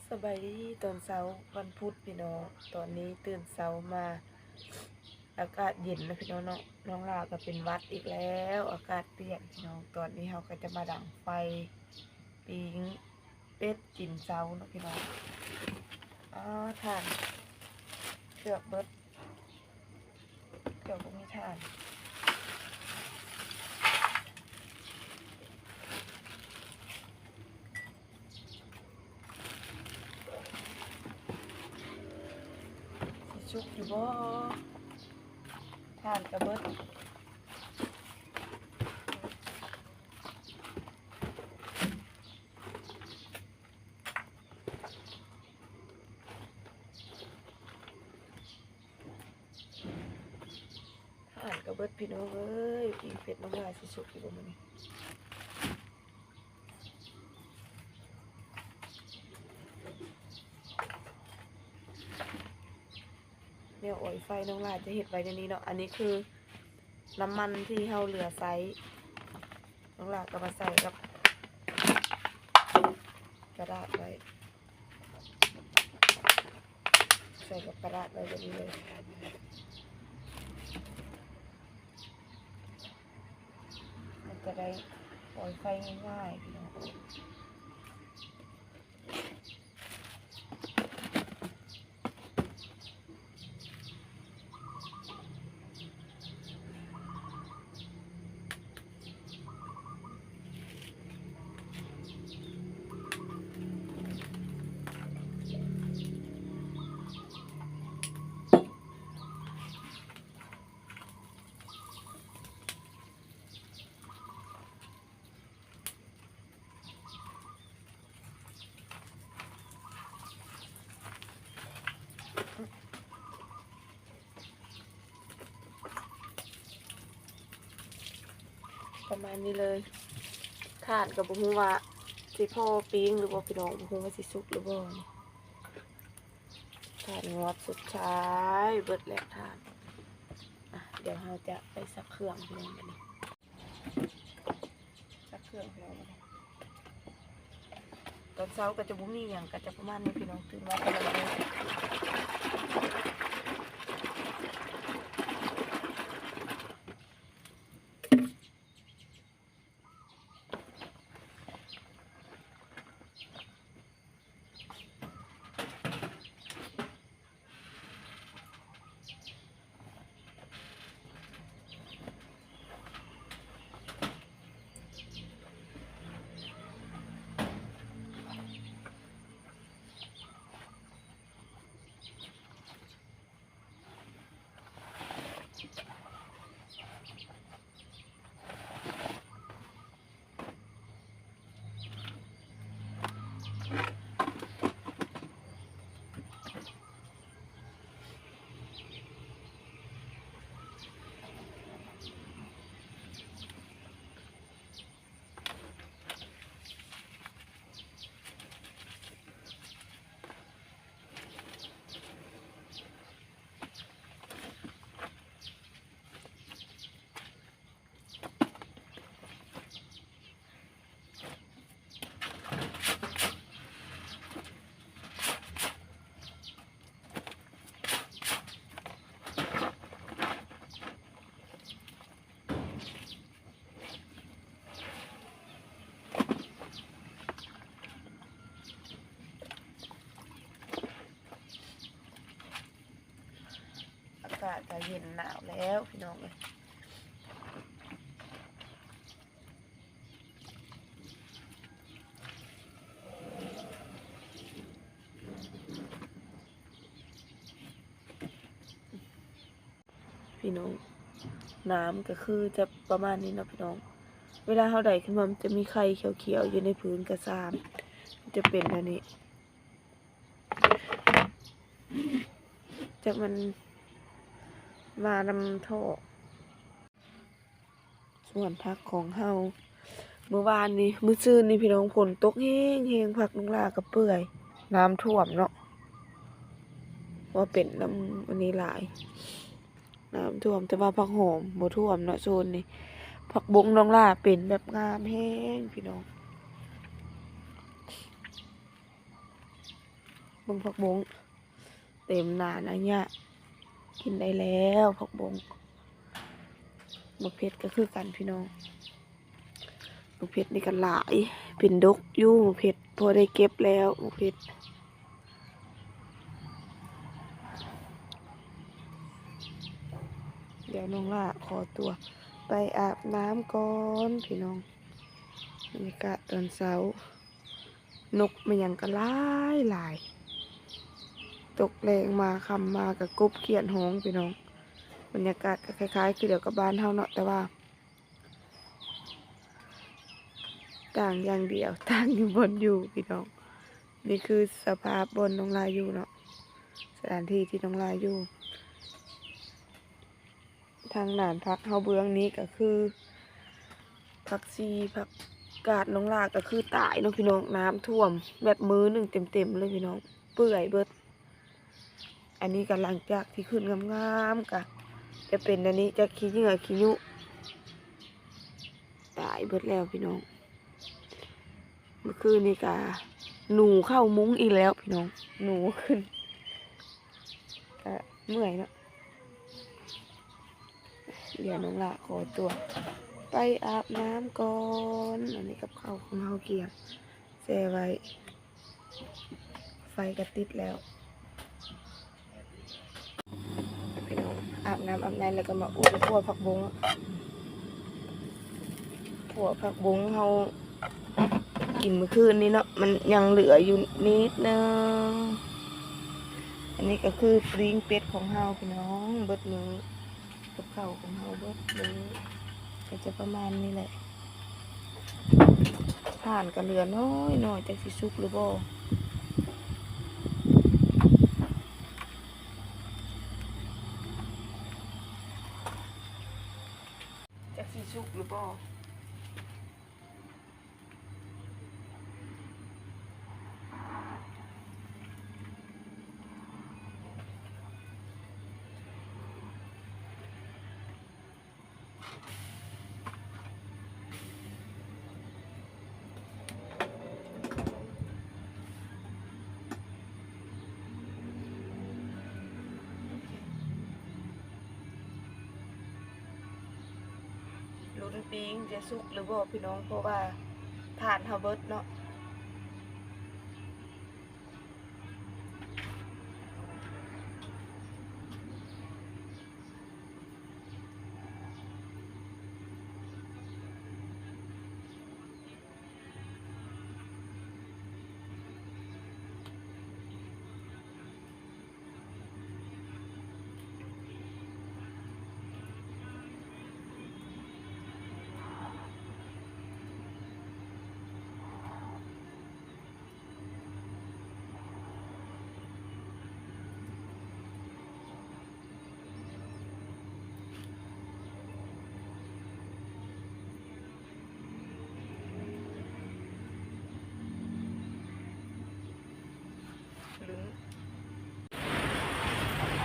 ສະບາຍດີຕອນເຊົ້າວັນພຸດພີ່ນ້ອງ. ຕອນນີ້ຕື່ນເຊົ້າມາ ອາກາດເຢັນນະພີ່ນ້ອງເນາະ. ນ້ອງຫຼ້າກໍເປັນຫວັດອີກແລ້ວ ອາກາດປ່ຽນພີ່ນ້ອງ. ຕອນນີ້ເຮົາກໍຈະມາດັງໄຟປີ້ງເປັດກິນເຊົ້າເນາະພີ່ນ້ອງ. ອ້າ ຖ່ານເກືອບເບິດ. ເຈົ້າບໍ່ມີຖ່ານ ຊິສຸກຢູ່ບໍ່? ຖ່ານກະເບິດ. ຖ່ານກະເບິດພີ່ນ້ອງເອີຍ. ປີ້ງເປັດນ້ອງຫຼ້າຊິສຸກຢູ່ບໍ່ມື້ນີ້? ແນວອອຍໄຟນ້ອງຫຼ້າຈະເຮັດໄວ້ແນວນີ້ເນາະ. ອັນນີ້ຄືນ້ຳມັນທີ່ເຮົາເຫຼືອໃຊ້ ນ້ອງຫຼ້າກໍມາໃສ່ກັບກະດາດໄວ້. ໃສ່ກັບກະດາດໄວ້ແບບນີ້ເລີຍ ມັນຈະໄດ້ອອຍໄຟງ່າຍໆ ພີ່ນ້ອງ. ປະມານນີ້ເລີຍ. ຖ່ານກໍບໍ່ຮູ້ວ່າຊິພໍປີ້ງຫຼືບໍ່ ພີ່ນ້ອງ, ບໍ່ຮູ້ວ່າຊິສຸກຫຼືບໍ່. ຖ່ານງອດສຸດທ້າຍເບິດແລ້ວຖ່ານ. ອ່ະ ດຽວເຮົາຈະໄປຊັກເຄື່ອງ ພີ່ນ້ອງ ບັດນີ້. ຊັກເຄື່ອງ ພີ່ນ້ອງ ບັດນີ້. ຕອນເຊົ້າກໍຈະບໍ່ມີຫຍັງ ກໍຈະປະມານນີ້ ພີ່ນ້ອງ, ຕື່ນມາກໍໄດ້. ອາກາດກໍເຢັນໜາວແລ້ວ ພີ່ນ້ອງເອີຍ. ພີ່ນ້ອງ ນ້ຳກໍຄືຈະປະມານນີ້ເນາະພີ່ນ້ອງ. ເວລາເຮົາໄດ້ຂຶ້ນມາ ມັນຈະມີໄຂ່ຂຽວໆຢູ່ໃນພື້ນກະຊາມ ມັນຈະເປັນແນວນີ້. ຈັກມັນມານຳທໍ່. ສວນຜັກຂອງເຮົາ ມື້ວານນີ້ ມື້ຊືນນີ້ພີ່ນ້ອງ ຝົນຕົກແຮງໆ ຜັກນ້ອງຫຼ້າກໍເປື່ອຍ ນ້ຳຖ້ວມເນາະ ວ່າເປັນນຳອັນນີ້ຫຼາຍ ນ້ຳຖ້ວມ. ແຕ່ວ່າຜັກຫອມບໍ່ຖ້ວມເນາະ ໂຊນນີ້. ຜັກບົ້ງນ້ອງຫຼ້າເປັນແບບງາມແຮງພີ່ນ້ອງ. ເບິ່ງຜັກບົ້ງເຕັມໜ້ານະຍະ ກິນໄດ້ແລ້ວຜັກບົ້ງ. ໝາກເຜັດກໍຄືກັນພີ່ນ້ອງ ໝາກເຜັດນີ້ກໍຫຼາຍ ເປັນດົກຢູ່ໝາກເຜັດ ພໍໄດ້ເກັບແລ້ວໝາກເຜັດ. ດຽວນ້ອງຫຼ້າຂໍຕົວໄປອາບນ້ຳກ່ອນພີ່ນ້ອງ. ບັນຍາກາດຕອນເຊົ້າ ນົກແມ່ນຫຍັງກໍຫຼາຍໆ ຕົກແລງມາຄ່ຳມາກໍກົບຂຽນຮ້ອງພີ່ນ້ອງ. ບັນຍາກາດກໍຄ້າຍໆຄືດຽວກັບບ້ານເຮົາເນາະ ແຕ່ວ່າ ຕ່າງຢ່າງດຽວ ຕ່າງຢູ່ບ່ອນຢູ່ພີ່ນ້ອງ. ນີ້ຄືສະພາບບ່ອນນ້ອງຫຼ້າຢູ່ເນາະ ສະຖານທີ່ທີ່ນ້ອງຫຼ້າຢູ່. ທາງໜ້ານຜັກເຮົາເບື້ອງນີ້ກໍຄື ຜັກຊີ ຜັກກາດນ້ອງຫຼ້າກໍຄືຕາຍເນາະພີ່ນ້ອງ ນ້ຳຖ້ວມແບບມື້ໜຶ່ງເຕັມໆເລີຍພີ່ນ້ອງ ເປື່ອຍເບິດ. ອັນນີ້ກໍຫຼັງຈາກທີ່ຂຶ້ນງາມໆ ກໍຈະເປັນອັນນີ້ ຈາກຂີ້ເຫຍື້ອຂີ້ຍຸ ຕາຍເບິດແລ້ວພີ່ນ້ອງ. ເມື່ອຄືນນີ້ກະໜູເຂົ້າມຸ້ງອີກແລ້ວພີ່ນ້ອງ ໜູຂຶ້ນ ກະເມື່ອຍເນາະ. ດຽວນ້ອງຫຼ້າຂໍຕົວໄປອາບນ້ຳກ່ອນ. ອັນນີ້ກັບເຂົ້າຂອງເຮົາກຽມແຊ່ໄວ້ ໄຟກໍຕິດແລ້ວ. ພີ່ນ້ອງ ອາບນ້ຳອາບໃນແລ້ວກໍມາອຸ່ນຂົ້ວຜັກບົ້ງ. ຂົ້ວຜັກບົ້ງເຮົາກິນມື້ຄືນນີ້ເນາະ ມັນຍັງເຫຼືອຢູ່ນິດໜຶ່ງ. ອັນນີ້ກໍຄືປີ້ງເປັດຂອງເຮົາພີ່ນ້ອງ ເບິດມື້ ກັບເຂົ້າຂອງເຮົາເບິດມື້ ກໍຈະປະມານນີ້ແຫຼະ. ຖ່ານກໍເຫຼືອນ້ອຍໆ ຈັກຊິສຸກຫຼືບໍ່ ຈັກຊິສຸກຫຼືບໍ່. ລຸ້ນປີ້ງຈະສຸກຫຼືບໍ່ພີ່ນ້ອງ ເພາະວ່າຖ່ານເຮົາເບິດເນາະ.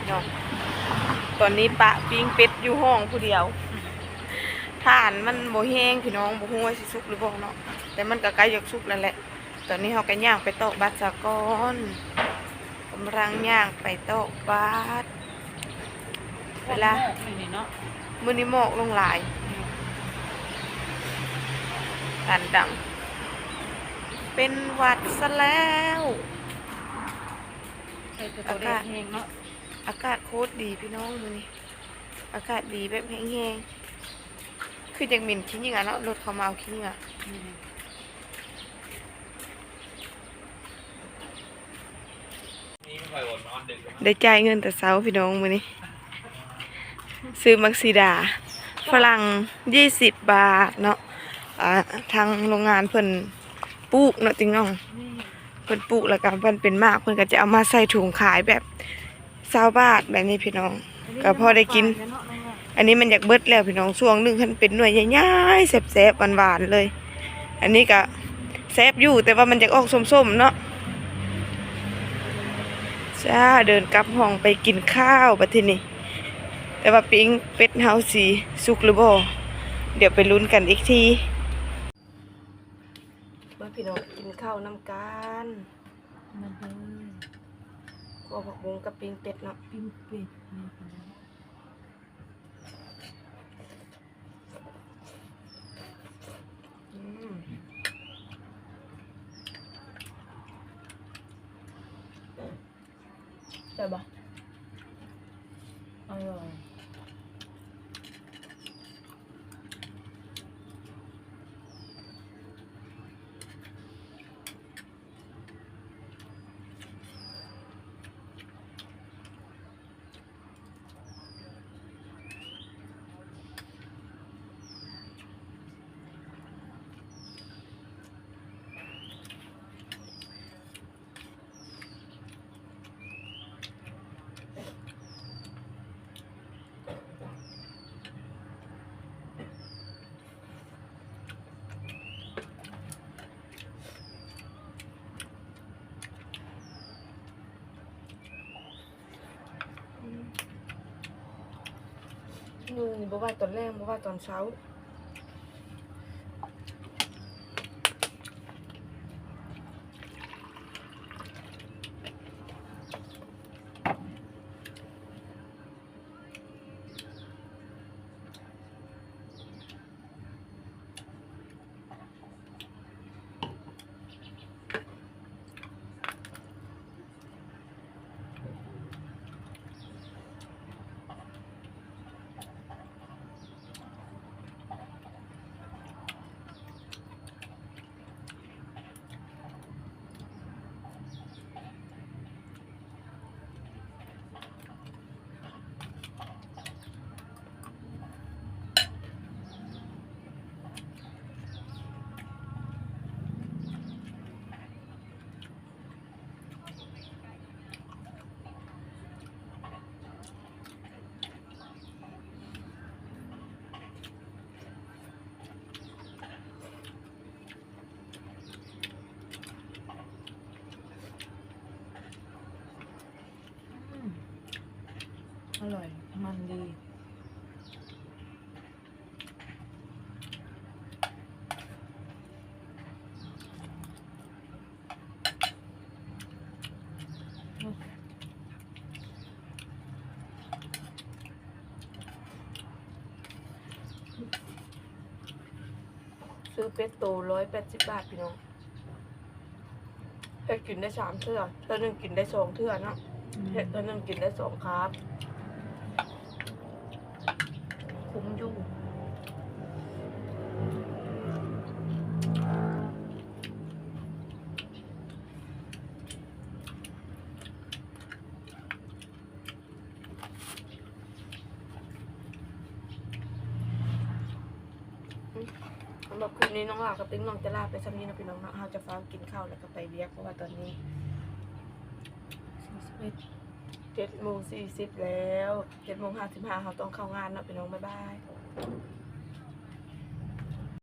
ເນາະ ຕອນນີ້ປະປີ້ງເປັດຢູ່ຫ້ອງຜູ້ດຽວ ຖ່ານມັນບໍ່ແຮງພີ່ນ້ອງ ບໍ່ຮູ້ວ່າຊິສຸກຫຼືບໍ່ເນາະ ແຕ່ມັນກໍໃກ້ຢາກສຸກແລ້ວແຫຼະ. ຕອນນີ້ເຮົາກໍຍ່າງໄປຕອກບັດສາກ່ອນ ກຳລັງຍ່າງໄປຕອກບັດ ເວລາ ມື້ນີ້ເນາະ ມື້ນີ້ໝອກລົງຫຼາຍ ອືມ ທ່ານດັງ ເປັນຫວັດຊະແລ້ວ. ອາກາດ ອາກາດໂຄດດີພີ່ນ້ອງມື້ນີ້ ອາກາດດີແບບແຮງໆ ຄືຢາກເໝັນຂີ້ເຫຍື້ອເນາະ ລົດເຂົາມາເອົາຂີ້ເຫຍື້ອ ອືມ. ໄດ້ຈ່າຍເງິນແຕ່ເຊົ້າພີ່ນ້ອງມື້ນີ້ ຊື້ໝາກສີດາຝຣັ່ງ ຍີ່ສິບບາດເນາະ. ອ່າ ທາງໂຮງງານເພິ່ນປູກເນາະຕິງນ້ອງ ເພິ່ນປູກແລ້ວກໍມັນເປັນໝາກ ເພິ່ນກໍຈະເອົາມາໃສ່ຖົງຂາຍແບບຊາວບາດແບບນີ້ພີ່ນ້ອງ ກໍພໍໄດ້ກິນ. ອັນນີ້ມັນຢາກເບິດແລ້ວພີ່ນ້ອງ ຊ່ວງໜຶ່ງຄັນເປັນໜ່ວຍໃຫຍ່ໆ ແຊບໆ ຫວານໆ ເລີຍ. ອັນນີ້ກໍແຊບຢູ່ ແຕ່ວ່າມັນຢາກອອກສົ້ມໆ ເນາະ. ຈ້າ ເດີນກັບຫ້ອງໄປກິນຂ້າວບັດທີນີ້ ແຕ່ວ່າປີ້ງເປັດເຮົາຊິສຸກຫຼືບໍ່ ດຽວໄປລຸ້ນກັນອີກທີ. ມາພີ່ນ້ອງ ກິນເຂົ້ານຳກັນ ມາເດີ. ບໍ່ ຜັກບຸ້ງກັບປີ້ງເປັດເນາະ ປີ້ງເປັດນີ້ພີ່ນ້ອງ. ອືມ ແຊບບໍ່? ອະລ່ອຍ. ອືມ ມື້ນີ້ບໍ່ວ່າຕອນແລງ ບໍ່ວ່າຕອນເຊົ້າ. ອືມ ອະລ່ອຍ ມັນດີ. ຊື້ເປັດໂຕຮ້ອຍແປດສິບບາດ ພີ່ນ້ອງ. ເຮັດກິນໄດ້ສາມເທື່ອ ເທື່ອໜຶ່ງກິນໄດ້ສອງເທື່ອເນາະ. ອືມ ເຮັດເທື່ອໜຶ່ງກິນໄດ້ສອງຄາບ ຄຸ້ມຢູ່. ສຳລັບຄລິບນີ້ ນ້ອງຫຼ້າກັບຕິ້ງນ້ອງຈະລາໄປສ່ຳນີ້ເນາະ ພີ່ນ້ອງເນາະ. ເຮົາຈະຟ້າວກິນເຂົ້າ ແລ້ວກໍໄປວຽກ ເພາະວ່າຕອນນີ້ ເຈັດໂມງສີ່ສິບແລ້ວ ເຈັດໂມງຫ້າສິບຫ້າ ເຮົາຕ້ອງເຂົ້າງານເນາະ ພີ່ນ້ອງ. ບາຍບາຍ.